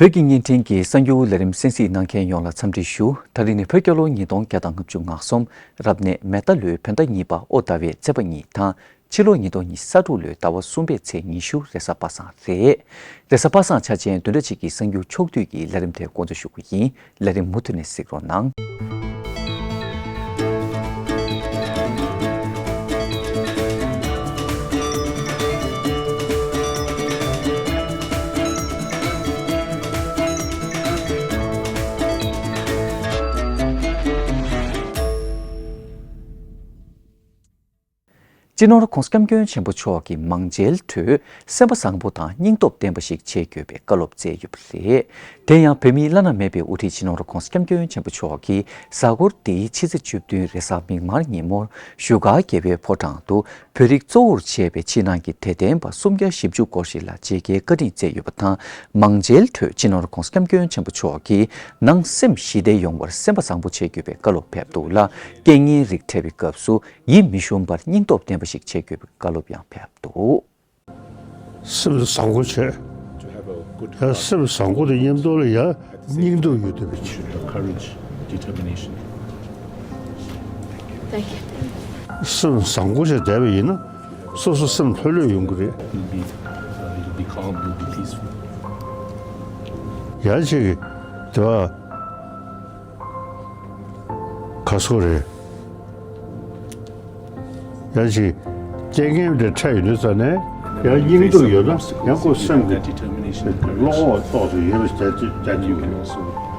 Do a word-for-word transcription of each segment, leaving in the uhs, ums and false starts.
བོད་ཀྱི་བརྙན་འཕྲིན་གྱི་གསར་འགྱུར་ལས་རིམ་གསན་གཟིགས་གནང་མཁན་ཡོངས་ལ་འཚམས་འདྲི་ཞུ། ད་རིང་ནི་བོད་རྒྱལ་ལོ་ཉིས་སྟོང་བརྒྱ་དང་ལྔ་བཅུ་ང་གསུམ། རབ་གནས་མེ་རྟ་ལོའི་བོད་ཟླ་གཉིས་པ་ཨོ་ཟླ་བའི་ཚེས་པ་གཉིས་དང་། ཕྱི་ལོ་ཉིས་སྟོང་ཉི་ཤུ་རྩ་དྲུག་ལོའི་ཟླ་བ་གསུམ་པའི་ཚེས་ཉི་ཤུ་རེས་གཟའ་པ་སངས་རེད། རེས་གཟའ་པ་སངས་འཆར་ཅན་བདུན་ཕྲག་གཅིག་གི་གསར་འགྱུར་ཕྱོགས་བསྡུས་ཀྱི་ལས་རིམ་དེ་འགོ་འཛུགས་ཞུ་གི་ཡིན། ལས་རིམ་མུ་མཐུད་ནས་གཟིགས་རོགས་གནང་། སྤྱི་ནོར་༸གོང་ས་༸སྐྱབས་མགོན་ཆེན་པོ་མཆོག་གིས་མང་མཇལ་ཁྲོད་སེམས་པ་བཟང་པོ་དང་སྙིང་སྟོབས་ལྡན་པ་ཞིག་བྱེད་དགོས་པའི་བཀའ་སློབ་སྩལ་ཡོད་པ་རེད། དེ་ཡང་བོད་མིའི་བླ་ན་མེད་པའི་དབུ་ཁྲིད་སྤྱི་ནོར་༸གོང་ས་༸སྐྱབས་མགོན་ཆེན་པོ་མཆོག་གིས་གཟའ་འཁོར་འདིའི་ཕྱི་ཚེས་བཅུ་བདུན་རེས་གཟའ་མིག་དམར་ཉིན་མོར་བཞུགས་སྒར་རྒྱལ་བའི་ཕོ་བྲང་དུ་བོད་རིགས་གཙོ་བོར་བྱས་པའི་ཕྱི་ནང་གི་དད་ལྡན་པ་སུམ་བརྒྱ་བཞི་བཅུ་སྐོར་ཞིག་ལ་མཇལ་ཁའི་བཀའ་དྲིན་སྩལ་ཡོད་པ་དང་། མང་མཇལ་ཁྲོད་སྤྱི་ནོར་༸གོང་ས་༸སྐྱབས་མགོན་ཆེན་པོ་མཆོག་གིས་ནང་སེམས་ཞི་བདེ་ཡོང་བར་སེམས་པ་བཟང་པོ་བྱེད་དགོས་པའི་བཀའ་སློབ་ཕེབས་འདུག་ལ། རྐྱེན་ངན་རིགས་འཕྲད་པའི་སྐབས་སུ་ཡིད་མི་ཞུམ་པར་སྙིང་སྟོབས་ལྡན་པ་ཞིག་བྱེད་དགོས་པའི་བཀའ་སློབ་ཡང་ཕེབས་འདུག། སེམས་བཟང་པོ་བྱས། ཡང་སེམས་བཟང་པོ་དང་མཉམ་དུ་ལ་ཡང་སྙིང་སྟོབས་ཡོད་བསྡད་པ་བྱེད། Thank you. སེམས་བཟང་པོ་བྱས་བསྡད་པ་ཡིན་ན་སོ་སོ་སེམས་ལྷོད་ལྷོད་ཡོང་གི་རེད། You'll be, uh, you'll be calm, you'll be peaceful. ཡང་ཅིག་དེ་བ། ག་སོ་རེད། ཡང་ཅིག་རྐྱེན་ངན་དེ་འཕྲད་ཡོང་དུས་ཙ་ནས་ཡང་སྙིང་སྟོབས་ཡོད་ན་ཡང་ཁོ་སེམས་ཀྱི་བློ་ཁོག་ཏོག་ཙམ་ཡོད་པ་བྱ་རྒྱུ་ཡོད་རེད།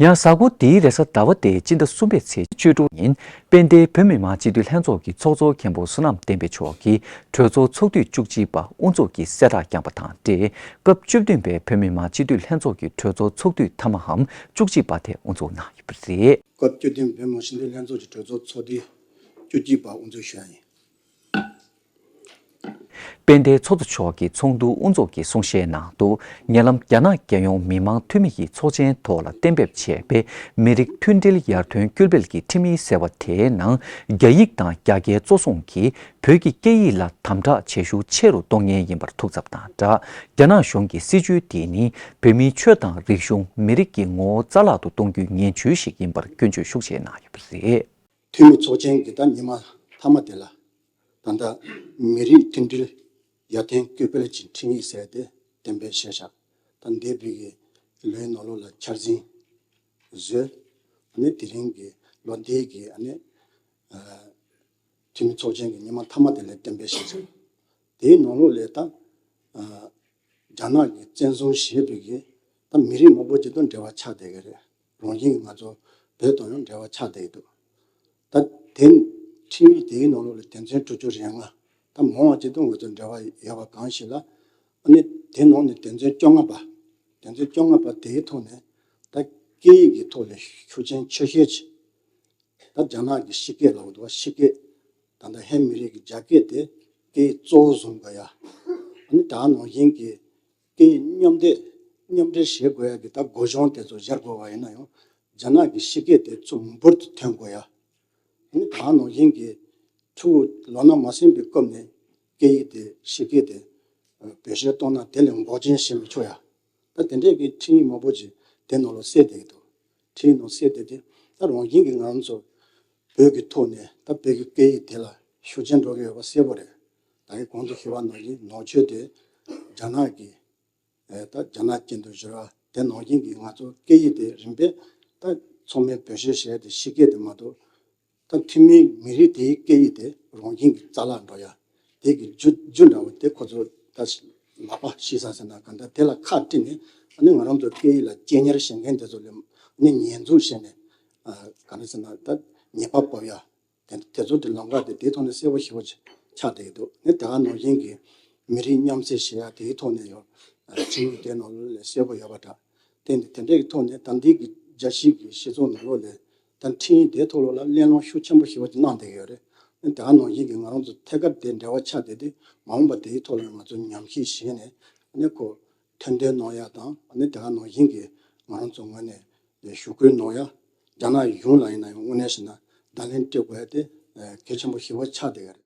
ཡང་གཟའ་འཁོར་འདིའི་རེས་གཟའ་ཟླ་བ་སྟེ་སྤྱི་ཟླ་གསུམ་པའི་ཚེས་བཅུ་དྲུག་ཉིན་དཔལ་ལྡན་བོད་མི་མང་སྤྱི་འཐུས་ལྷན་ཚོགས་ཀྱི་ཚོགས་གཙོ་མཁན་པོ་བསོད་ནམས་བསྟན་འཕེལ་མཆོག་གིས་གྲོས་ཚོགས་ཚོགས་དུས་བཅུ་གཅིག་པ་དབུ་འཛུགས་ཀྱི་གསལ་བསྒྲགས་བསྐྱངས་པ་དང་འབྲེལ། སྐབས་བཅུ་བདུན་པའི་བོད་མི་མང་སྤྱི་འཐུས་ལྷན་ཚོགས་ཀྱི་གྲོས་ཚོགས་ཚོགས་དུས་མཐའ་མའམ་བཅུ་གཅིག་པ་དེ་དབུ་འཛུགས་གནང་ཡོད་པ་རེད། སྐབས་བཅུ་བདུན་བོད་མི་མང་སྤྱི་འཐུས་ལྷན་ཚོགས་ཀྱི་གྲོས་ཚོགས་ཚོགས་དུས་བཅུ་གཅིག་པ་དབུ་འཛུགས་ཞུ་ཡ་ཡིན། དཔལ་ལྡན་ཚོགས་གཙོ་མཆོག་གིས་ཚོགས་འདུ་དབུ་འཛུགས་ཀྱི་གསུང་བཤད་ནང་དུ། ཉེ་ལམ་རྒྱ་ནག་རྒྱལ་ཡོངས་མི་དམངས་འཐུས་མི་ཡི་ཚོགས་ཆེན་ཐོག་ལ་གཏན་འབེབས་བྱས་པའི་མི་རིགས་མཐུན་སྒྲིལ་ཡར་ཐོན་སྐུལ་སྤེལ་གྱི་ཁྲིམས་ཡིག་ཟེར་བ་དེའི་ནང་། རྒྱ་ཡིག་དང་རྒྱ་སྐད་གཙོ་བཟུང་གིས་བོད་ཀྱི་སྐད་ཡིག་ལ་དམ་དྲག་བྱེད་ཤུགས་ཆེ་རུ་གཏོང་མཁན་ཡིན་པར་ཐུགས་འཚབ་དང་སྦྲགས། རྒྱ་ནག་གཞུང་གི་སྲིད་བྱུས་དེ་ནི་བོད་མིའི་ཆོས་དང་རིག་གཞུང་མི་རིགས་ཀྱི་ངོ་བོ་རྩ་བརླག་ཏུ་གཏོང་རྒྱུའི་ངན་བྱུས་ཤིག་ཡིན་པར་སྐྱོན་བརྗོད་ཤུགས་ཆེ་གནང་ཡོད་པ་རེད། འཐུས་མི་ཚོགས་ཆེན་གྱི་ད་ཉི་མ་མཐའ་མ་དེ་ལ། ད་ལྟ་མི་རིགས་མཐུན་སྒྲིལ་ཡར་ཐོན་སྐུལ་སྤེལ་གྱི་ཁྲིམས་ཡིག་ཟེར་དེ་གཏན་འབེབས་བྱས་ཤག་ད་འདས་པའི་གི་ལོའི་ནང་ལོགས་ལ་འཆར་ཟིན་བཟོས། ཨ་ནི་དེ་རིང་གི་ལོ་འདིའི་གི་ཨ་ནི་ཨ་འཐུས་མི་ཚོགས་ཆེན་གྱི་ཉི་མ་མཐའ་མ་དེ་ལ་གཏན་འབེབས་བྱས་ཤག་དེའི་ནང་ལོགས་ལ་ད་ཨ་རྒྱ་ནག་གིས་བཙན་བཟུང་བྱས་པའི་གི་ད་མི་རིགས་མང་པོ་ཅིག་དང་འབྲེལ་བ་ཆགས་བསྡད་ཀྱི་རེད། རང་བཞིན་གྱིས་ང་ཚོ་བོད་དང་ཡང་འབྲེལ་བ་ཆགས་བསྡད་ཀྱི་འདུག་ད་དེ་ཁྲིམས་ཡིག་དེའི་ནང་ལོགས་ལ་དོན་ཚན་དྲུག་ཅུ་རེ་ལྔ། ད་མང་བ་ཅིག་དང་ང་ཚོ་འབྲེལ་བ་ཡོད་པ་གང་ཞིག་ལ། ཨ་ནི་དེ་ནང་ནས་དོན་ཚན་བཅོ་ལྔ་པ། དོན་ཚན་བཅོ་ལྔ་པ་དེའི་ཐོག་ནས་ད་སྐད་ཡིག་གི་ཐོག་ལ་ཤུགས་རྐྱེན་ཆེ་ཤོས་ཅིག་ད་རྒྱ་ནག་གི་ཕྱི་སྐད་ལབ་འདུག་བ། ཕྱི་སྐད། ད་ལྟ་ཧན་མི་རིགས་ཀྱི་རྒྱ་སྐད་དེ་སྐད་ཡིག་གཙོ་བོ་བཟུང་དགོས་ཡ། ཨ་ནི་ད་ནང་བཞིན་གྱི་སྐད་ཡིག་མཉམ་འདྲེས་མཉམ་འདྲེས་བྱེད་དགོས་ཡ་གི་ད་སྒོ་གཞོང་དེ་ཚོ་སྦྱར་དགོས་པ་ཡིན་ན་ཡང་རྒྱ་ནག་གི་ཕྱི་སྐད་དེ་ཚུར་འབུར་དུ་ཐོན་དགོས་ཡ། ཨ་ནི་ད་ནང་བཞིན་གྱི་ཕྲུ་གུ་ལོ་ན་མ་སོན་པའི་སྐབས་ནས་སྐད་ཡིག་དེ་ཕྱི་སྐད་དེ་བེད་སྤྱོད་གཏོང་ན་དེ་ལས་འགོག་རྐྱེན་བྱེད་མི་ཆོག་ཡ། ད་དེ་འདྲས་ཀྱི་ཁྲིམས་ཡིག་མང་པོ་ཅིག་དེ་ནང་ལ་གསལ་བསྡད་ཀྱི་འདུག་ཁྲིམས་ཡིག་ནང་གསལ་བསྡད་དེ་ད་རང་བཞིན་གྱིས་ང་རང་ཚོ་བོད་ཀྱི་ཐོག་ནས་ད་བོད་ཀྱི་སྐད་ཡིག་དེ་ལ་ཤུགས་རྐྱེན་འགྲོ་གི་ཡོད་པ་གསལ་པོ་རེད། ད་གིན་གོང་དུ་ཞུས་པ་ནང་བཞིན་ནང་ཆོས་དེ་རྒྱ་ནག་གི་ཨེ་ད་རྒྱ་ནག་ཅན་དུ་བསྒྱུར་བ་དེ་ནང་བཞིན་གྱི་ང་ཚོ་སྐད་ཡིག་དེ་རིམ་པས་ད་ཚང་མས་བེད་སྤྱོད་བྱས་ཏེ་ཕྱི་སྐད་དེ་མ་གཏོགས། ད་ཐུན་མིན་མི་རིགས་དེའི་སྐད་ཡིག་དེ་རང་བཞིན་གྱིས་རྩ་བརླག་འགྲོ་ཡ། དེ་གི་རྒྱུ་རྒྱུ་འདྲ་བོ་དེ་ཁོ་ཚོ་ད་ལག་པ་ཤི་ས་ཟེར་ན་གང་ལྟར་དེ་ལ་ཁག་དཀྲིས་ནས་ཨ་ནི་ང་རང་ཚོ་སྐད་ཡིག་ལ་གཅེས་ཉར་བྱེད་མཁན་དེ་ཚོ་ལ་ཨ་ནི་ཉེས་འཛུགས་བྱས་ནས་ཨ་ག་རེ་ཟེར་ན་ད་ཉེས་པ་ཕོག་ཡ། དེ་དེ་ཚོ་དེ་ལམ་ཁ་དེ་དེའི་ཐོག་ནས་གསལ་པོ་ཞེ་པོ་ཆགས་བསྡད་ཀྱི་འདུག་ཨ་ནི་དེ་ག་ནང་བཞིན་གྱི་མི་རིགས་མཉམ་བསྲེས་བྱེད་ཡ་དེའི་ཐོག་ནས་ཡང་ཨ་ཁྲིམས་ཡིག་དེ་ནང་ལོགས་ལ་གསལ་པོ་ཡོད་པ་འདྲ། དེ་འདི་དེ་འདྲའི་ཐོག་ནས་ད་འདི་གི་རྒྱལ་སྤྱི་གི་སྤྱི་ཚོགས་ནང་ལོགས་ལ་ད་འཕྲིན་ཡིག་དེ་ཐོག་ལོགས་ལ་གླེང་སློང་ཤུགས་ཆེན་པོ་ཞེ་པོ་ཅིག་གནང་བསྡད་ཀྱི་ཡོད་རེད། ཨ་ནི་དེ་ག་ནང་བཞིན་གྱི་ང་རང་ཚོ་ཐད་ཀར་དེ་འབྲེལ་བ་ཆགས་བསྡད་དེ་མ་འོངས་པ་དེའི་ཐོག་ལ་ང་ཚོ་ཉམས་ཞིབ་བྱས་ནས་ཨ་ནི་ཁོ་ཐེར་འདོན་གནང་ཡ་དང་ཨ་ནི་དེ་ག་ནང་བཞིན་གྱི་ང་རང་ཚོ་ངོས་ནས་ཞུ་སྐུལ་གནང་ཡ་རྒྱ་ནག་གཞུང་ལ་ཡིན་ན་ཡང་དངོས་གནས་བྱས་ན་བརྡ་ལན་སྤྲད་དགོས་ཡ་དེ་གལ་ཆེན་པོ་ཞེ་པོ་ཆགས་བསྡད་ཀྱི་རེད།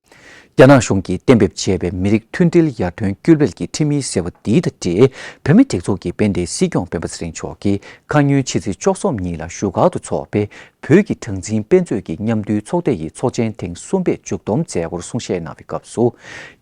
རྒྱ་ནག་གཞུང་གིས་གཏན་འབེབས་བྱས་པའི་མི་རིགས་མཐུན་སྒྲིལ་ཡར་ཐོན་སྐུལ་སྤེལ་གྱི་ཁྲིམས་ཡིག་ཟེར་བ་འདི་དང་འབྲེལ། བོད་མིའི་སྒྲིག་འཛུགས་ཀྱི་དཔལ་ལྡན་སྲིད་སྐྱོང་སྤེན་པ་ཚེ་རིང་མཆོག་གིས་ཁ་སྔོན་ཕྱི་ཚེས་བཅུ་གསུམ་ཉིན་ལ་བཞུགས་སྒར་དུ་འཚོགས་པའི་བོད་ཀྱི་གྲངས་འཛིན་དཔེ་མཛོད་ཀྱི་མཉམ་འདུས་ཚོགས་སྡེ་ཡི་ཚོགས་ཆེན་ཐེངས་གསུམ་པའི་མཇུག་བསྡོམས་མཛད་སྒོར་གསུང་བཤད་གནང་བའི་སྐབས་སུ།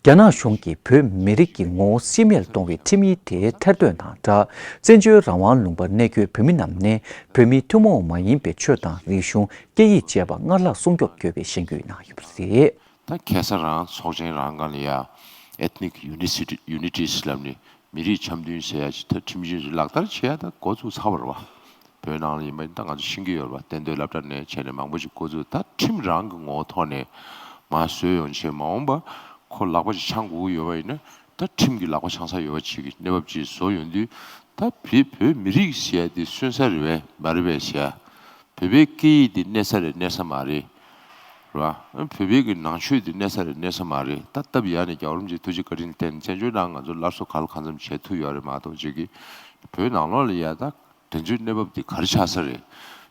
རྒྱ་ནག་གཞུང་གིས་བོད་མི་རིགས་ཀྱི་ངོ་བོ་སྲིད་མེད་ལ་གཏོང་བའི་ཁྲིམས་ཡིག་དེ་ཐེར་འདོན་དང་སྦྲགས། བཙན་བྱོལ་རང་དབང་ལུང་པར་གནས་འཁོད་བོད་མི་རྣམས་ནས་བོད་མིའི་ཐུན་མོང་མ་ཡིན་པའི་ཆོས་དང་རིག་གཞུང་། སྐད་ཡིག་བཅས་པ་སྔར་ལྷག་སྲུང་སྐྱོབ་དགོས་པའི་ཞེན་སྐུལ་གནང་ཡོད་པ་རེད། ད་ཁ་སང་རང་ཚོགས་ཆེན་རང་སྒང་ལ་ཡ་Ethnic Unicity- Unities ལབ་ནས་མི་རིགས་འཆམ་མཐུན་ཟེར་ཡ་ཅིག་ད་ཁྲིམས་གཞི་ལག་བསྟར་བྱེད་ཡ་ད་འགོ་བཙུགས་ཚར་བ་རེད་བ། བོད་ནང་ལ་ཡིན་པ་ཡིན་ད་ང་ཚོ་ཤེས་ཀྱི་ཡོད་རེད་བ། གཏན་སྡོད་སློབ་གྲྭ་ནས་བྱས་ནས་མང་པོ་ཅིག་འགོ་བཙུགས། ད་ཁྲིམས་རང་གི་ངོ་བོ་ཐོག་ནས་མར་བཟོས་ཡོང་བྱས་མ་འོངས་པ་ཁོ་ལག་པ་ཅིག་འཆང་དགོས་ཀྱི་ཡོད་པ་ཡིན་ན་ད་ཁྲིམས་ཀྱི་ལག་པ་འཆང་ས་ཡོད་པ་ཅིག་གི་གནས་བབ་ཅིག་བཟོ་ཡོང་དུས་ད་བོད་བོད་མི་རིགས་ཟེར་ཡ་དེ་སོན་ས་རེད་པས་མ་རེད་པས་ཟེར་ཡ། བོད་པའི་སྐད་ཡིག་འདི་གནས་ས་རེད་གནས་ས་མ་རེད། རེད་བ། བོད་པའི་གི་ནང་ཆོས་འདི་གནས་ས་རེད་གནས་ས་མ་རེད། ད་སྟབས་ཡག་ནས་རྒྱལ་བ་རིན་པོ་ཆེ་ཐུགས་རྗེ་བཀའ་དྲིན་བརྟེན་བཙན་བྱོལ་ནང་ང་ཚོ་སླར་གསོ་ག་ལ་གང་འཚམ་བྱེད་ཐུབ་ཡོད་རེད་མ་གཏོགས་ཅིག་གི་བོད་ནང་ལོགས་ལ་ཡ་ད་དེ་ཚོའི་གནས་བབ་འདི་ག་རེ་ཆགས་ས་རེད།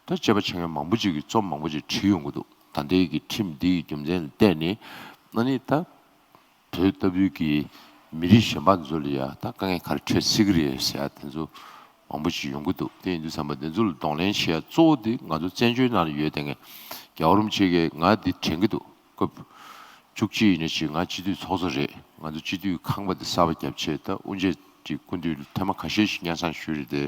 ད་དཔྱད་པ་བྱེད་མཁན་མང་པོ་ཅིག་གིས་རྩོམ་མང་པོ་ཅིག་བྲིས་ཡོང་གི་འདུག་ད་ལྟའི་གི་ཁྲིམས་འདི་གི་རྒྱུ་མཚན་ལ་བལྟས་ནས་ཨ་ནི་ད། བོད་ལྟ་བུའི་གི་མི་རིགས་གཞན་པ་ཚོ་ལ་ཡ་ད་དཀའ་ངལ་ག་རེ་འཕྲད་སྲིད་ཀྱི་རེད་ཟེར་ཡ་དེ་ཚོ་མང་པོ་ཞིག་ཡོང་གི་འདུག་དེ་ཡིན་དུས་ཙམ་པ་དེ་ཚོ་ལ་གདོང་ལེན་བྱེད་ཡ་གཙོ་བོ་དེ་ང་ཚོ་བཙན་བྱོལ་ནང་ལ་ཡོད་དེ་ངས་རྒྱལ་བ་རིན་པོ་ཆེ་གིས་ང་འདི་དྲན་གྱི་འདུག་སྐབས་བཅུ་གཅིག་ཡིན་ན་ཅིག་ང་སྤྱི་འཐུས་ཚོགས་གཙོ་རེད། ང་ཚོ་སྤྱི་འཐུས་ཁང་པ་དེ་གསར་པ་བརྒྱབ་བྱས་ད་དབུ་འབྱེད་ཀྱི་སྐུ་མདུན་ཐེངས་མ་ཁ་ཤས་ཤིག་སྙན་སེང་ཞུས་རེད་དེ་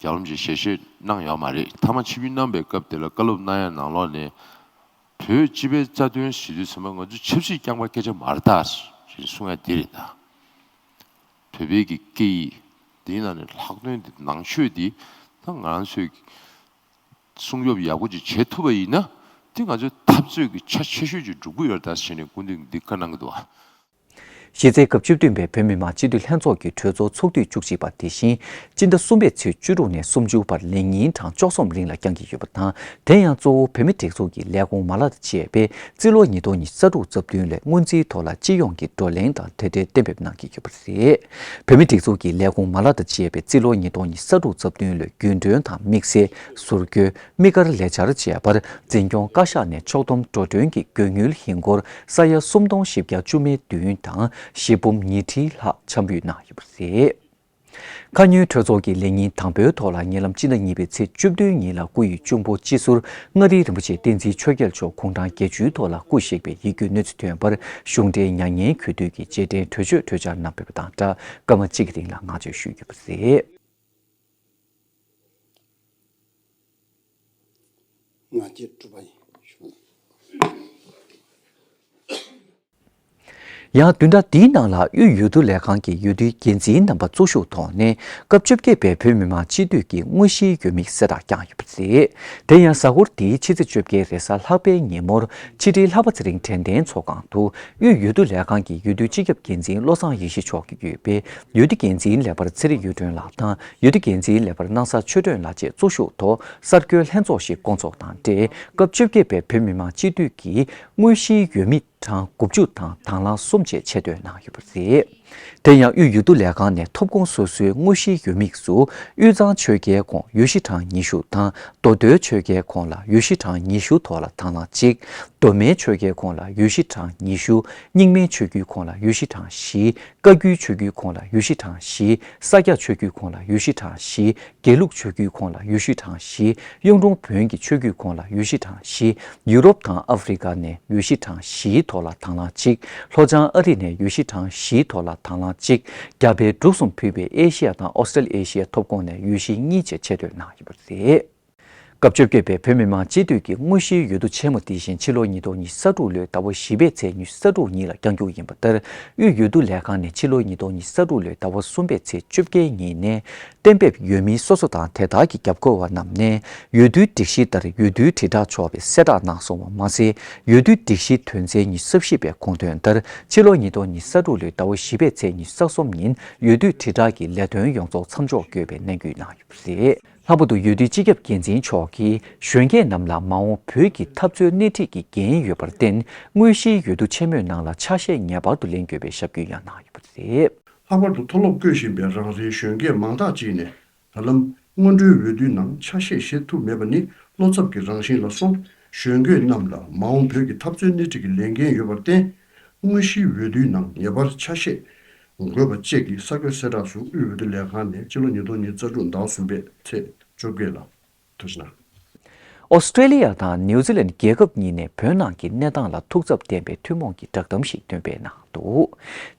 རྒྱལ་བ་རིན་པོ་ཆེ་ཞལ་བཞེས་གནང་ཡོད་མ་རེད། མཐའ་མ་ཆིབས་བསྒྱུར་གནང་པའི་སྐབས་དེ་ལ་བཀའ་སློབ་གནང་ཡ་ནང་ལོགས་ནས། བོད་སྤྱི་པའི་རྩ་དོན་ཟེར་དུས་ཙམ་པ་ང་ཚོ་ཆབ་སྲིད་རྐྱང་པ་སྐད་ཆ་མ་རེད་ད་ཞེས་གསུང་ཡ་འདི་རེད་ད། བོད་པའི་གི་སྐད་ཡིག་འདིའི་ནང་ནས་ལྷག་དོན་འདི་ནང་ཆོས་འདི་ད་ང་རང་ཚོས་སྲུང་སྐྱོབ་ཡག་པོ་ཅིག་བྱེད་ཐུབ་པ་ཡིན་ན་འདི་ང་ཚོའི་འཐབ་རྩོད་ཀྱི་ཆ་ཆེ་ཤོས་ཅིག་འགྲུབ་ཀྱི་ཡོད་རེད་ད་ཞེས་ནས་སྐུ་མདུན་གྱིས་འདི་བཀའ་གནང་གི་འདུག་ཨ། གཞི་རྩའི་སྐབས་བཅུ་བདུན་པའི་བོད་མི་མང་སྤྱི་འཐུས་ལྷན་ཚོགས་ཀྱི་གྲོས་ཚོགས་ཚོགས་དུས་བཅུ་གཅིག་པ་དེ་བཞིན་སྤྱི་ཟླ་གསུམ་པའི་ཚེས་བཅུ་དྲུག་ནས་སུམ་ཅུ་བར་ལས་ཉིན་གྲངས་བཅུ་གསུམ་རིང་ལ་བསྐྱང་གི་ཡོད་པ་དང་། དེ་ཡང་གཙོ་བོ་བོད་མིའི་སྒྲིག་འཛུགས་ཀྱི་ལས་ཁུངས་མ་ལག་དང་བཅས་པས་རྩིས་ལོ་ཉིས་སྟོང་ཉི་ཤུ་རྩ་དྲུག་རྩ་བདུན་ལོའི་སྔོན་རྩིས་ཐོག་ལ་སྤྱི་ཡོངས་ཀྱི་བགྲོ་གླེང་དང་གྲོས་འགྲེལ་གཏན་འབེབས་གནང་གི་ཡོད་པ་རེད། བོད་མིའི་སྒྲིག་འཛུགས་ཀྱི་ལས་ཁུངས་མ་ལག་དང་བཅས་པའི་རྩིས་ལོ་ཉིས་སྟོང་ཉི་ཤུ་རྩ་དྲུག་རྩ་བདུན་ལོའི་རྒྱུན་གྲོན་དང་དམིགས་བསལ་ཟུར་བཀོལ། དམིགས་བཀར་ལས་འཆར་བཅས་པར་འཛིན་སྐྱོང་བཀའ་ཤག་ནས་ཕྱོགས་བསྡོམས་འགྲོ་གྲོན་གྱི་དགོས་དངུལ་ཧིན་སྒོར་ས་ཡ་སུམ་སྟོང་བཞི་བརྒྱ་བཅུ་མེད་བདུན་དང་བཞི་འབུམ་ཉིས་ཁྲིའི་ལྷག་འཆམ་འབུལ་གནང་ཡོད་པ་རེད། ཁ་སྔོན་གྲོས་ཚོགས་ཀྱི་ལས་ཉིན་དང་པོའི་ཐོག་ལ་ཉེ་ལམ་སྤྱི་ཟླ་གཉིས་པའི་ཚེས་བཅུ་བདུན་ཉིན་ལ་སྐུ་ཡི་གཅུང་པོ་སྤྱི་ཟུར་མངའ་རིས་རིན་པོ་ཆེ་བསྟན་འཛིན་ཆོས་རྒྱལ་མཆོག་དགུང་གྲངས་བརྒྱད་ཅུའི་ཐོག་ལ་སྐུ་གཤེགས་པའི་ཡིད་སྐྱོའི་གནས་ཚུལ་ཐོན་པར་གཞུང་འབྲེལ་མྱ་ངན་གུས་འདུད་ཀྱི་རྗེས་དྲན་གྲོས་ཆོད་གྲོས་འཆར་གནང་ཕེབས་པ་དང་སྦྲགས་སྐར་མ་གཅིག་གི་རིང་ལ་བསྔགས་བརྗོད་ཞུས་ཡོད་པ་རེད། ང་བཅས་སྤྲུལ་པ་ཡིན། ཡང་བདུན་ཕྲག་འདིའི་ནང་ལ་དབུས་འོས་བསྡུ་ལས་ཁང་གི་འོས་བསྡུའི་འགན་འཛིན་རྣམ་པ་གཙོ་བཞུགས་ཐོག་ནས་སྐབས་བཅོ་བརྒྱད་པའི་བོད་མི་མང་སྤྱི་འཐུས་ཀྱི་དངོས་གཞིའི་འོས་མི་གསལ་བསྒྲགས་བསྐྱངས་ཡོད་པ་རེད། དེ་ཡང་གཟའ་འཁོར་འདིའི་ཕྱི་ཚེས་བཅོ་བརྒྱད་རེས་གཟའ་ལྷག་པའི་ཉིན་མོར་ཕྱི་དྲིལ་ལྷག་པ་ཚེ་རིང་དྲན་རྟེན་ཚོགས་ཁང་དུ་དབུས་འོས་བསྡུ་ལས་ཁང་གི་འོས་བསྡུ་སྤྱི་ཁྱབ་འགན་འཛིན་བློ་བཟང་ཡེ་ཤེས་མཆོག་གིས་དབུས་པའི་འོས་བསྡུ་འགན་འཛིན་ལས་འཕར་ཚེ་རིང་གཡུ་སྒྲོན་ལགས་དང་འོས་བསྡུ་འགན་འཛིན་ལས་འཕར་སྣང་ས་ཆོས་སྒྲོན་ལགས་བཅས་གཙོ་བཞུགས་ཐོག་གསར་འགོད་ལྷན་ཚོགས་ཤིག་བསྐོང་ཚོགས་དང་འབྲེལ་སྐབས་བཅོ་བརྒྱད་པའི་བོད་མི་མང་སྤྱི་འཐུས་ཀྱི་དངོས་གཞིའི་འོས་མི་གྲངས་དགུ་བཅུ་དང་དང་བླངས་གསུམ་བཅས་ཆེད་བསྡུ་གནང་ཡོད་པ་རེད། དེ་ཡང་དབུས་འོས་བསྡུ་ལས་ཁང་ནས་ཐོབ་ཁོངས་སོ་སོའི་དངོས་གཞིའི་འོས་མི་སུ་དབུས་གཙང་ཆོལ་ཁའི་ཁོངས་འོས་གཞི་གྲངས་ཉི་ཤུ་དང་མདོ་སྟོད་ཆོལ་ཁའི་ཁོངས་ལ་འོས་གཞི་གྲངས་ཉི་ཤུ་ཐོག་ལ་དང་བླངས་གཅིག་མདོ་སྨད་ཆོལ་ཁའི་ཁོངས་ལ་འོས་གཞི་གྲངས་ཉི་ཤུ། རྙིང་མའི་ཆོས་བརྒྱུད་ཁོངས་ལ་འོས་གཞི་གྲངས་བཞི། བཀའ་བརྒྱུད་ཆོས་བརྒྱུད་ཁོངས་ལ་འོས་གཞི་གྲངས་བཞི། ས་སྐྱ་ཆོས་བརྒྱུད་ཁོངས་ལ་འོས་གཞི་གྲངས་བཞི། དགེ་ལུགས་ཆོས་བརྒྱུད་ཁོངས་ལ་འོས་གཞི་གྲངས་བཞི། གཡུང་དྲུང་བོན་གྱི་ཆོས་བརྒྱུད་ཁོངས་ལ་འོས་གཞི་གྲངས་བཞི། ཡུ་རོབ་དང་ཨ་ཧྥེ་རི་ཁ་ནས་འོས་གཞི་གྲངས་བཞིའི་ཐོག་ལ་དང་བླངས་གཅིག་ལྷོ་བྱང་ཨ་རི་ནས་འོས་གཞི་གྲངས་བཞིའི་ཐོག་ལ་དང་བླངས་གཅིག་རྒྱ་བལ་འབྲུག་གསུམ་ཕུད་པའི་ཨེ་ཤི་ཡ་དང་ཨོ་སི་ཀྲེ་ལི་ཨེ་ཤི་ཡའི་ཐོབ་ཁོངས་ནས་འོས་གཞི་གཉིས་བཅས་ཆེད་བསྡུ་གནང་ཡོད་པ་རེད། སྐབས་བཅོ་བརྒྱད་པའི་བོད་མི་མང་སྤྱི་འཐུས་ཀྱི་དངོས་གཞིའི་འོས་བསྡུ་ཆེན་མོ་དེ་བཞིན་ཕྱི་ལོ་ཉིས་སྟོང་ཉི་ཤུ་རྩ་དྲུག་ལོའི་ཟླ་བ་བཞི་པའི་ཚེས་ཉི་ཤུ་རྩ་དྲུག་ཉིན་ལ་བསྐྱང་རྒྱུ་ཡིན་པ་ལྟར། དབུས་འོས་བསྡུ་ལས་ཁང་ནས་ཕྱི་ལོ་ཉིས་སྟོང་ཉི་ཤུ་རྩ་དྲུག་ལོའི་ཟླ་བ་གསུམ་པའི་ཚེས་བཅོ་བརྒྱད་ཉིན་ནས་གཏན་འབེབས་འོས་མི་སོ་སོ་དང་དེ་དག་གི་རྒྱབ་སྐྱོར་བ་རྣམས་ནས་འོས་བསྡུའི་སྒྲིག་གཞི་ལྟར་འོས་བསྡུའི་དྲིལ་བསྒྲགས་ཆོག་པའི་གསལ་བསྒྲགས་གནང་སོང་བ་མ་ཟད། འོས་བསྡུའི་སྒྲིག་གཞིའི་དོན་ཚན་ཉི་ཤུ་རྩ་བཞི་པའི་དགོངས་དོན་ལྟར་ཕྱི་ལོ་ཉིས་སྟོང་ཉི་ཤུ་རྩ་དྲུག་ལོའི་ཟླ་བ་བཞི་པའི་ཚེས་ཉི་ཤུ་རྩ་གསུམ་ཉིན་འོས་བསྡུའི་དྲིལ་བསྒྲགས་ཀྱི་ལས་དོན་ཡོངས་རྫོགས་མཚམས་འཇོག་དགོས་པའི་གནད་འགུལ་གནང་ཡོད་པ་རེད། ལྷག་པར་དུ་འོས་བསྡུའི་སྤྱི་ཁྱབ་འགན་འཛིན་མཆོག་གིས་གཞོན་སྐྱེས་རྣམས་ལ་མ་འོངས་བོད་ཀྱི་འཐབ་རྩོད་སྣེ་ཁྲིད་ཀྱི་འགན་ཡོད་པར་བརྟེན། དངོས་གཞིའི་འོས་བསྡུ་ཆེན་མོའི་ནང་ལ་ཆ་ཤས་ངེས་པར་དུ་ལེན་དགོས་པའི་ཞབས་སྐུལ་ཡང་གནང་ཡོད་པ་རེད། ལྷག་པར་དུ་མཐོ་སློབ་བཀོད་བཞིན་པའི་རང་རེའི་གཞོན་སྐྱེས་མང་དག་ཅིག་ནས་ད་ལམ་སྔོན་འགྲོའི་འོས་བསྡུའི་ནང་ཆ་ཤས་བཞེས་ཐུབ་མེད་པ་ནི་བློ་འཚབ་ཀྱི་རང་བཞིན་ལ་སོགས། གཞོན་སྐྱེས་རྣམས་ལ་མ་འོངས་བོད་ཀྱི་འཐབ་རྩོད་སྣེ་ཁྲིད་ཀྱི་ལས་འགན་ཡོད་པར་བརྟེན། དངོས་གཞིའི་འོས་བསྡུའི་ནང་ངེས་པར་ཆ་ཤས་དགོས་པ་བཅས་ཀྱི་གསར་འགོད་གསལ་བསྒྲགས་སུ་དབུས་འོས་བསྡུ་ལས་ཁང་ནས་ཕྱི་ལོ་ཉིས་སྟོང་ཉི་ཤུ་རྩ་དྲུག་ཟླ་གསུམ་པའི་ཚེས་བཅོ་བརྒྱད་ལ། ཐུགས་རྗེ་གནང་། ཨོ་སི་ཀྲེ་ལི་ཡ་དང་ནིའུ་ཛི་ལན་རྒྱལ་ཁབ་གཉིས་ནས་བོད་ནང་གི་གནས་སྟངས་ལ་ཐུགས་འཚབ་ལྡན་པའི་ཐུན་མོང་གི་བསྒྲགས་གཏམ་ཞིག་བཏོན་པའི་ནང་འདུག་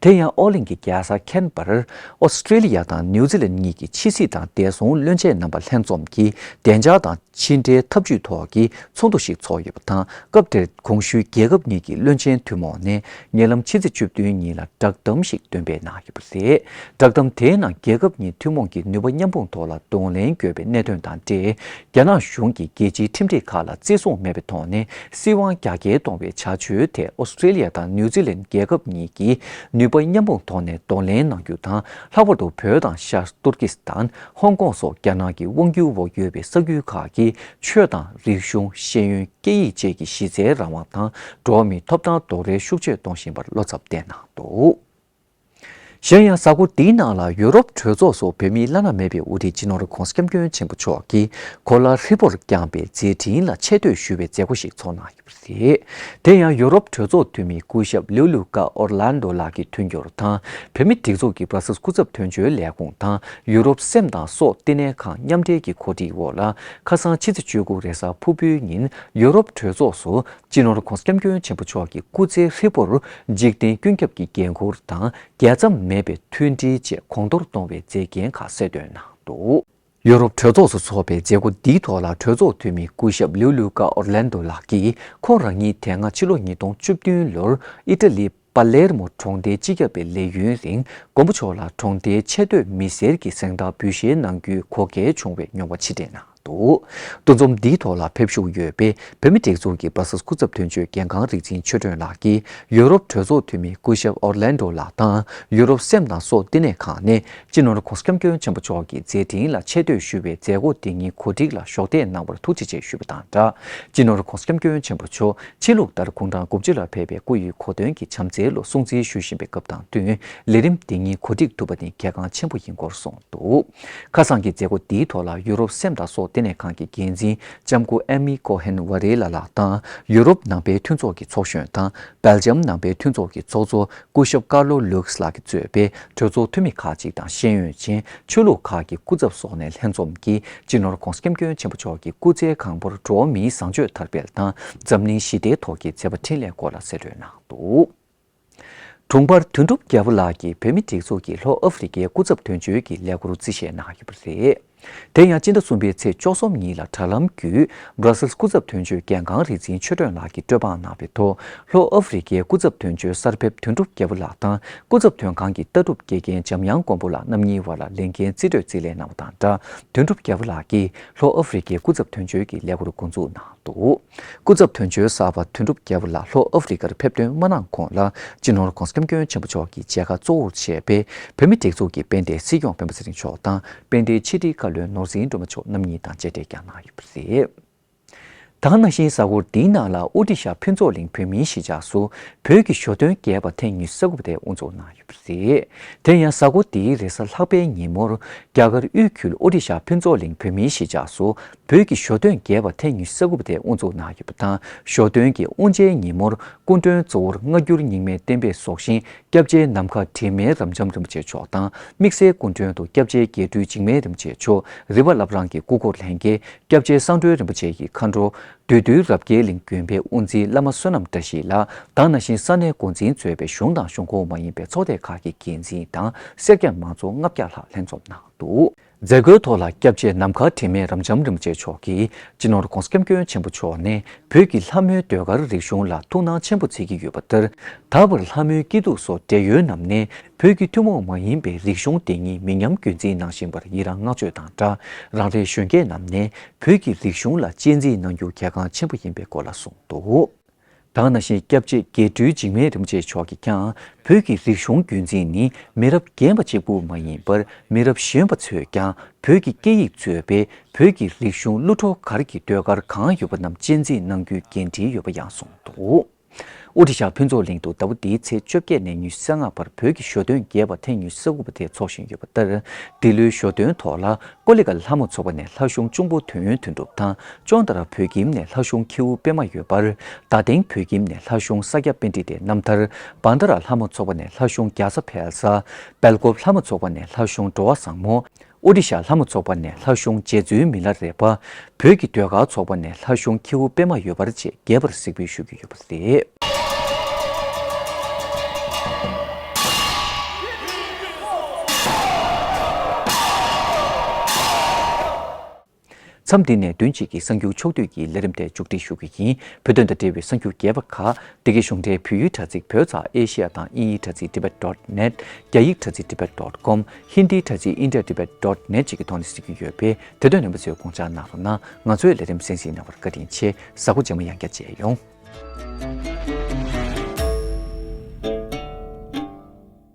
དེ་ཡང་ཨོ་གླིང་གི་རྒྱལ་ས་ཁེན་པར་ཨོ་སི་ཀྲེ་ལི་ཡ་དང་ནིའུ་ཛི་ལན་གཉིས་ཀྱི་ཕྱི་སྲིད་དང་བདེ་སྲུང་བློན་ཆེན་རྣམ་པ་ལྷན་འཛོམས་ཀྱིས་བདེ་འཇགས་དང་ཕྱི་འབྲེལ་འཐབ་ཇུས་ཐོག་གི་ཚོགས་འདུ་ཞིག་ཚོགས་ཡོད་པ་དང་། སྐབས་དེར་གོང་ཞུས་རྒྱལ་ཁབ་གཉིས་ཀྱི་བློན་ཆེན་ཐུན་མོང་ནས་ཉེ་ལམ་ཕྱི་ཚེས་བཅུ་བདུན་ཉིན་ལ་བསྒྲགས་གཏམ་ཞིག་བཏོན་པའི་ནང་ཡོད་པ་རེད། བསྒྲགས་གཏམ་དེའི་ནང་རྒྱལ་ཁབ་གཉིས་ཐུན་མོང་གི་ནུས་པ་མཉམ་སྤུངས་ཐོག་ལ་གདོང་ལེན་དགོས་པའི་གནད་དོན་དང་འབྲེལ། རྒྱ་ནག་གཞུང་གིས་རྒྱལ་སྤྱིའི་ཁྲིམས་སྒྲིག་ཁག་ལ་བརྩི་སྲུང་མེད་པའི་ཐོག་ནས་སྲིད་དབང་རྒྱ་སྐྱེད་གཏོང་བའི་བྱ་སྤྱོད་དེ་ཨོ་སི་ཀྲེ་ལི་ཡ་དང་ནིའུ་ཛི་ལན་རྒྱལ་ཁབ་གཉིས་ཀྱིས་ནུས་པ་མཉམ་སྤུངས་ཐོག་ནས་གདོང་ལེན་གནང་རྒྱུ་དང་། ལྷག་པར་དུ་བོད་དང་ཤར་ཏུར་ཀི་སི་ཐན། ཧོང་ཀོང་སོགས་རྒྱ་ནག་གི་དབང་སྒྱུར་འོག་ཡོད་པའི་ས་ཁུལ་ཁག་གི་ཆོས་དང་རིག་གཞུང་། ཤེས་ཡོན། སྐད་ཡིག་བཅས་ཀྱི་གཞི་རྩའི་རང་དབང་དང་འགྲོ་བ་མིའི་ཐོབ་ཐང་རྡོག་རོལ་ཤུགས་ཆེར་གཏོང་བཞིན་པར་བློ་འཚབ་བསྟན་གནང་འདུག་གཞན་ཡང་གཟའ་འཁོར་འདིའི་ནང་ལ་ཡུ་རོབ་གྲོས་ཚོགས་སུ་བོད་མིའི་བླ་ན་མེད་པའི་དབུ་ཁྲིད་སྤྱི་ནོར་༧གོང་ས་༧སྐྱབས་མགོན་ཆེན་པོ་མཆོག་གིས་གོ་ལ་ཧྲིལ་པོར་བསྐྱངས་པའི་མཛད་འཕྲིན་ལ་ཆེ་བསྟོད་ཞུ་བའི་མཛད་སྒོ་ཞིག་ཚོགས་གནང་ཡོད་པ་རེད། དེ་ཡང་ཡུ་རོབ་གྲོས་ཚོགས་འཐུས་མི་སྐུ་ཞབས་ལིའུ་ལུ་ཀ་ཨོར་ལན་ཌོ་ལགས་ཀྱི་མཐུན་འགྱུར་དང་། བོད་མིའི་སྒྲིག་འཛུགས་ཀྱི་བྷ་ར་སེལ་སྐུ་ཚབ་དོན་གཅོད་ལས་ཁུངས་དང་ཡུ་རོབ་སེམས་དང་སྲོག་བསྟི་གནས་ཁང་མཉམ་འབྲེལ་གྱི་གོ་སྒྲིག་འོག་ལ། ཁ་སང་ཕྱི་ཚེས་བཅུ་དགུ་རེས་གཟའ་ཕུར་བུའི་ཉིན་ཡུ་རོབ་གྲོས་ཚོགས་སུ་སྤྱི་ནོར་༧གོང་ས་༧སྐྱབས་མགོན་ཆེན་པོ་མཆོག་གི་སྐུ་ཚེ་ཧྲིལ་པོར་འཇིག་རྟེན་ཀུན་ཁྱབ་ཀྱི་འགན་འཁུར་དང་རྒྱལ་མཚམས་མེད་པའི་མཐུན་སྒྲིལ་བཅས་གོང་མཐོར་གཏོང་བའི་མཛད་འགན་ཁག་གསལ་སྟོན་གནང་འདུག་ཡུ་རོབ་གྲོས་ཚོགས་སུ་འཚོགས་པའི་མཛད་སྒོ་འདིའི་ཐོག་ལ་གྲོས་ཚོགས་འཐུས་མི་སྐུ་ཞབས་ལིའུ་ལུ་ཀ་ཨོར་ལན་ཌོ་ལགས་ཀྱིས། ཁོང་རང་ཉིད་དེ་སྔ་ཕྱི་ལོ་ཉིས་སྟོང་བཅུ་བདུན་ལོར་ཨི་ཊ་ལིའི་པ་ལེར་མོ་གྲོང་སྡེའི་སྤྱི་ཁྱབ་པའི་ལས་ཡུན་རིང་མགོན་པོ་མཆོག་ལ་གྲོང་སྡེའི་ཆེས་མཐོའི་མི་སེར་གྱི་གཟེངས་རྟགས་འབུལ་བཞེས་གནང་རྒྱུའི་གོ་སྐལ་བྱུང་བའི་མྱོང་བ་ཕྱིར་དྲན་གནང་འདུག་འདུ་འཛོམས་འདིའི་ཐོག་ལ་ཕེབས་བཞུགས་ཡོད་པའི་བོད་མིའི་སྒྲིག་འཛུགས་ཀྱི་བྷ་ར་སེལ་སྐུ་ཚབ་དོན་གཅོད་རྒན་ཁང་རིག་འཛིན་ཆོས་སྒྲོན་ལགས་ཀྱིས། ཡུ་རོབ་གྲོས་ཚོགས་འཐུས་མི་སྐུ་ཞབས་ཨོར་ལན་ཌོ་ལགས་དང་ཡུ་རོབ་སེམས་དང་སྲོག་བསྟི་གནས་ཁང་ནས། སྤྱི་ནོར་༧གོང་ས་༧སྐྱབས་མགོན་ཆེན་པོ་མཆོག་གི་མཛད་འཕྲིན་ལ་ཆེ་བསྟོད་ཞུ་བའི་མཛད་སྒོ་འདི་ཉིད་གོ་སྒྲིག་ལ་གཞོགས་འདེགས་གནང་བར་ཐུགས་རྗེ་ཆེ་ཞུས་པ་དང་སྦྲགས། སྤྱི་ནོར་༧གོང་ས་༧སྐྱབས་མགོན་ཆེན་པོ་མཆོག་ཕྱི་ལུགས་ལྟར་དགུང་གྲངས་དགུ་བཅུ་ལ་ཕེབས་པའི་སྐུ་ཡི་གོ་སྟོན་གྱི་བྱམས་བརྩེའི་ལོ་སྲུང་བརྩི་ཞུ་བཞིན་པའི་སྐབས་དང་བསྟུན། ལས་རིམ་འདི་ཉིད་གོ་སྒྲིག་ཐུབ་པ་ནི་གལ་འགངས་ཆེན་པོ་ཡིན་སྐོར་གསུངས་འདུག་ཁ་སང་གི་མཛད་སྒོ་འདིའི་ཐོག་ལ་ཡུ་རོབ་སེམས་དང་སྲོག་བསྟི་གནས་ཁང་གི་འགན་འཛིན་ལྕམ་སྐུ་ཨེ་མི་ཀོ་ཧན་ཝ་རེ་ལ་ལགས་དང་། ཡུ་རོབ་ནང་པའི་མཐུན་ཚོགས་ཀྱི་ཚོགས་གཞོན་དང་། སྦེལ་ཇམ་ནང་པའི་མཐུན་ཚོགས་ཀྱི་ཚོགས་གཙོ་སྐུ་ཞབས་ཀར་ལོ་ལུགས་ལགས་ཀྱིས་གཙོས་པའི་གྲོས་ཚོགས་འཐུས་མི་ཁག་ཅིག་དང་། ཤེས་ཡོན་ཅན་ཆོས་ལུགས་ཁག་གི་སྐུ་ཚབ་སོགས་ནས་ལྷན་འཛོམས་ཀྱིས་སྤྱི་ནོར་༧གོང་ས་༧སྐྱབས་མགོན་ཆེན་པོ་མཆོག་གི་སྐུ་ཚེ་གང་པོར་འགྲོ་བ་མིའི་བཟང་སྤྱོད་དར་སྤེལ་དང་། འཛམ་གླིང་ཞི་བདེའི་ཐོག་གི་མཛད་པ་འཕྲིན་ལས་སྐོར་ལ་གསལ་སྟོན་གནང་འདུག་དྲུང་འཕར་དོན་གྲུབ་རྒྱལ་པོ་ལགས་ཀྱིས་བོད་མིའི་སྒྲིག་འཛུགས་ཀྱི་ལྷོ་ཨ་ཧྥེ་རི་ཁའི་སྐུ་ཚབ་དོན་གཅོད་ཀྱི་ལས་འཁུར་རྩིས་བཞེས་གནང་ཡོད་པ་རེད། དེ་ཡང་སྤྱི་ཟླ་གསུམ་པའི་ཚེས་བཅུ་གསུམ་ཉིན་ལ་དྲ་ལམ་བརྒྱུད་སྦྲ་སེལ་སྐུ་ཚབ་དོན་གཅོད་རྒན་ཁང་རིག་འཛིན་ཆོས་སྒྲོན་ལགས་ཀྱིས་སྤྲོད་པ་གནང་བའི་ཐོག་ལྷོ་ཨ་ཧྥེ་རི་ཁའི་སྐུ་ཚབ་དོན་གཅོད་གསར་ཕེབས་དོན་གྲུབ་རྒྱལ་པོ་ལགས་དང་། སྐུ་ཚབ་དོན་ཁང་གི་ལྟ་གྲུབ་དགེ་རྒན་འཇམ་དབྱངས་མགོན་པོ་ལགས་རྣམ་གཉིས་བར་ལ་ལས་འགན་རྩིས་སྤྲོད་རྩིས་ལེན་གནང་བ་དང་སྦྲགས། དོན་གྲུབ་རྒྱལ་པོ་ལགས་ཀྱིས་ལྷོ་ཨ་ཧྥེ་རི་ཁའི་སྐུ་ཚབ་དོན་གཅོད་ཀྱི་ལས་འཁུར་འགོ་འཛུགས་གནང་འདུག་སྐུ་ཚབ་དོན་གཅོད་གསར་པ་དོན་གྲུབ་རྒྱལ་པོ་ལགས་ལྷོ་ཨ་ཧྥེ་རི་ཁར་ཕེབས་ཐོན་མ་གནང་གོང་ལ། སྤྱི་ནོར་༧གོང་ས་༧སྐྱབས་མགོན་ཆེན་པོ་མཆོག་གི་མཇལ་ཁ་གཙོ་བོར་བྱས་པའི་བོད་མིའི་སྒྲིག་འཛུགས་ཀྱི་དཔལ་ལྡན་སྲིད་སྐྱོང་སྤེན་པ་ཚེ་རིང་མཆོག་དང་། དཔལ་ལྡན་ཕྱི་དྲིལ་བཀའ་བློན་ནོར་འཛིན་སྒྲོལ་མ་མཆོག་རྣམ་གཉིས་དང་མཇལ་འཕྲད་ཀྱང་གནང་ཡོད་པ་རེད། ད་ག་ནང་བཞིན་གཟའ་འཁོར་འདིའི་ནང་ལ་ཨོ་ཏི་ཤ་ཕུན་ཚོགས་གླིང་བོད་མིའི་གཞིས་ཆགས་སུ་བོད་ཀྱི་ཞོ་སྟོན་རྒྱས་པ་ཐེངས་ཉི་ཤུ་རྩ་དགུ་པ་དེ་དབུ་འཛུགས་གནང་ཡོད་པ་རེད། དེ་ཡང་གཟའ་འཁོར་འདིའི་རེས་གཟའ་ལྷག་པའི་ཉིན་མོར་རྒྱ་གར་དབུས་ཁུལ་ཨོ་ཏི་ཤ་ཕུན་ཚོགས་གླིང་བོད་མིའི་གཞིས་ཆགས་སུ་བོད་ཀྱི་ཞོ་སྟོན་རྒྱས་པ་ཐེངས་ཉི་ཤུ་རྩ་དགུ་པ་དེ་དབུ་འཛུགས་གནང་ཡོད་པ་དང་། ཞོ་སྟོན་གྱི་དབུ་འབྱེད་ཉིན་མོར་སྐུ་མགྲོན་གཙོ་བོར་སྔ་འགྱུར་རྙིང་མའི་བསྟན་པའི་སྲོག་ཤིང་སྐྱབས་རྗེ་ནམ་མཁའ་དྲི་མེད་རབ་འབྱམས་རིན་པོ་ཆེ་མཆོག་དང་། དམིགས་བསལ་སྐུ་མགྲོན་དུ་སྐྱབས་རྗེ་དགེ་སྤྲུལ་འཇིགས་མེད་རིན་པོ་ཆེ་མཆོག་རི་བ་བླ་བྲང་གི་སྐུ་འཁོར་ལྷན་རྒྱས། སྐྱབས་རྗེ་གསང་སྒྲོན་རིན་པོ་ཆེ་ཡི་མཁའ་འགྲོ། བདུད་འདུལ་རབ་རྒྱས་གླིང་དགོན་པའི་དབུ་འཛིན་བླ་མ་བསོད་ནམས་བཀྲ་ཤིས་ལགས་དང་། ན་ཤིང་ས་གནས་འགོ་འཛིན་གཙོས་པའི་གཞུང་དང་གཞུང་ཁོངས་མ་ཡིན་པའི་ཚོགས་སྡེ་ཁག་གི་འགན་འཛིན་དང་། སེར་སྐྱ་མང་ཚོགས་ལྔ་བརྒྱ་ལྷག་ལྷན་འཛོམས་གནང་འདུག་མཛད་སྒོའི་ཐོག་ལ་སྐྱབས་རྗེ་ནམ་མཁའ་དྲི་མེད་རབ་འབྱམས་རིན་པོ་ཆེ་མཆོག་གིས་སྤྱི་ནོར་༧གོང་ས་༧སྐྱབས་མགོན་ཆེན་པོ་མཆོག་ནས་བོད་ཀྱི་ལྷ་མོའི་ཟློས་གར་རིག་གཞུང་ལ་ཐུགས་སྣང་ཆེན་པོ་མཛད་ཀྱི་ཡོད་པ་ལྟར། ད་བར་ལྷ་མོའི་སྐྱིད་སྡུག་སོགས་བགྲེས་ཡོལ་རྣམས་ནས་བོད་ཀྱི་ཐུན་མོང་མ་ཡིན་པའི་རིག་གཞུང་འདི་ཉིད་མི་ཉམས་རྒྱུན་འཛིན་གནང་བཞིན་པར་ཡི་རངས་བསྔགས་བརྗོད་དང་སྦྲགས། རང་རེའི་གཞོན་སྐྱེས་རྣམས་ནས་བོད་ཀྱི་རིག་གཞུང་ལ་གཅེས་འཛིན་གནང་རྒྱུ་གལ་འགངས་ཆེན་པོ་ཡིན་པའི་སྐོར་ལ་གསུངས་འདུག་ད་ག་ནང་བཞིན་སྐྱབས་རྗེ་དགེ་སྤྲུལ་འཇིགས་མེད་རིན་པོ་ཆེ་མཆོག་གིས་ཀྱང་། བོད་ཀྱི་རིག་གཞུང་རྒྱུན་འཛིན་ནི་མི་རབས་རྒན་པ་གཅིག་པུ་མ་ཡིན་པར། མི་རབས་གཞོན་པ་ཚོས་ཀྱང་བོད་ཀྱི་སྐད་ཡིག་གཙོས་པའི་བོད་ཀྱི་རིག་གཞུང་གླུ་བྲོ་གར་གྱི་ཟློས་གར་གང་ཡོད་པ་རྣམས་གཅེས་འཛིན་གནང་རྒྱུའི་འགན་འཁྲི་ཡོད་པ་ཡང་གསུངས་འདུག་ཨོ་ཏི་ཤ་ཕུན་ཚོགས་གླིང་དུ་ཟླ་བ་འདིའི་ཚེས་བཅོ་བརྒྱད་ནས་ཉི་ཤུ་རྩ་ལྔ་བར་བོད་ཀྱི་ཞོ་སྟོན་རྒྱས་པ་ཐེངས་ཉི་ཤུ་རྩ་དགུ་པ་དེ་འཚོགས་བཞིན་ཡོད་པ་ལྟར། འདི་ལོའི་ཞོ་སྟོན་ཐོག་ལ་ཀོ་ལི་གྷལ་ལྷ་མོ་ཚོགས་པ་ནས་ལྷ་གཞུང་གཅུང་པོ་དོན་ཡོད་དོན་གྲུབ་དང་། ཅོང་ཏ་ར་བོད་ཁྱིམ་ནས་ལྷ་གཞུང་ཁྱེའུ་པད་མ་འོད་འབར། རྡ་སྟེང་བོད་ཁྱིམ་ནས་ལྷ་གཞུང་ས་སྐྱ་པཎྜི་ཏའི་རྣམ་ཐར། བན་ད་ར་ལྷ་མོ་ཚོགས་པ་ནས་ལྷ་གཞུང་རྒྱ་བཟའ་འཕེལ་ས། སྦེལ་ཀོབ་ལྷ་མོ་ཚོགས་པ་ནས་ལྷ་གཞུང་འགྲོ་བ་བཟང་མོ། ཨོ་ཏི་ཤ་ལྷ་མོ་ཚོགས་པ་ནས་ལྷ་གཞུང་རྗེ་བཙུན་མི་ལ་རས་པ། བོད་ཀྱི་ཟློས་གར་ཚོགས་པ་ནས་ལྷ་གཞུང་ཁྱེའུ་པད་མ་འོད་འབར་བཅས་རྒྱས་པར་གཟིགས་འབུལ་ཞུ་རྒྱུ་ཡོད་པ་རེད། མཚམས་འདི་ནས་བདུན་གཅིག་གི་གསར་འགྱུར་ཕྱོགས་བསྡུས་ཀྱི་ལས་རིམ་དེ་མཇུག་སྒྲིལ་ཞུ་གི་ཡིན། བོད་དོན་དང་འབྲེལ་བའི་གསར་འགྱུར་རྒྱས་པ་ཁག་འདི་གའི་གཞུང་འབྲེལ་བོད་ཡིག་དྲ་ཚིགས་བོད་ཙ་ཨེ་ཤི་ཡ་དང་དབྱིན་ཡིག་དྲ་ཚིགས་tibet dot net། རྒྱ་ཡིག་དྲ་ཚིགས་tibet dot com། ཧིན་དིའི་དྲ་ཚིགས india tibet dot net བཅས་ཀྱི་ཐོག་ནས་གཟིགས་རྒྱུ་ཡོད་པས། དེ་དོན་རྣམ་པ་ཚོས་དགོངས་འཇགས་གནང་རོགས་གནང་། ང་ཚོའི་ལས་རིམ་གསན་གཟིགས་གནང་བར་བཀའ་དྲིན་ཆེ། གཟའ་འཁོར་རྗེས་མ་ཡང་བསྐྱར་མཇལ་ཡོང་།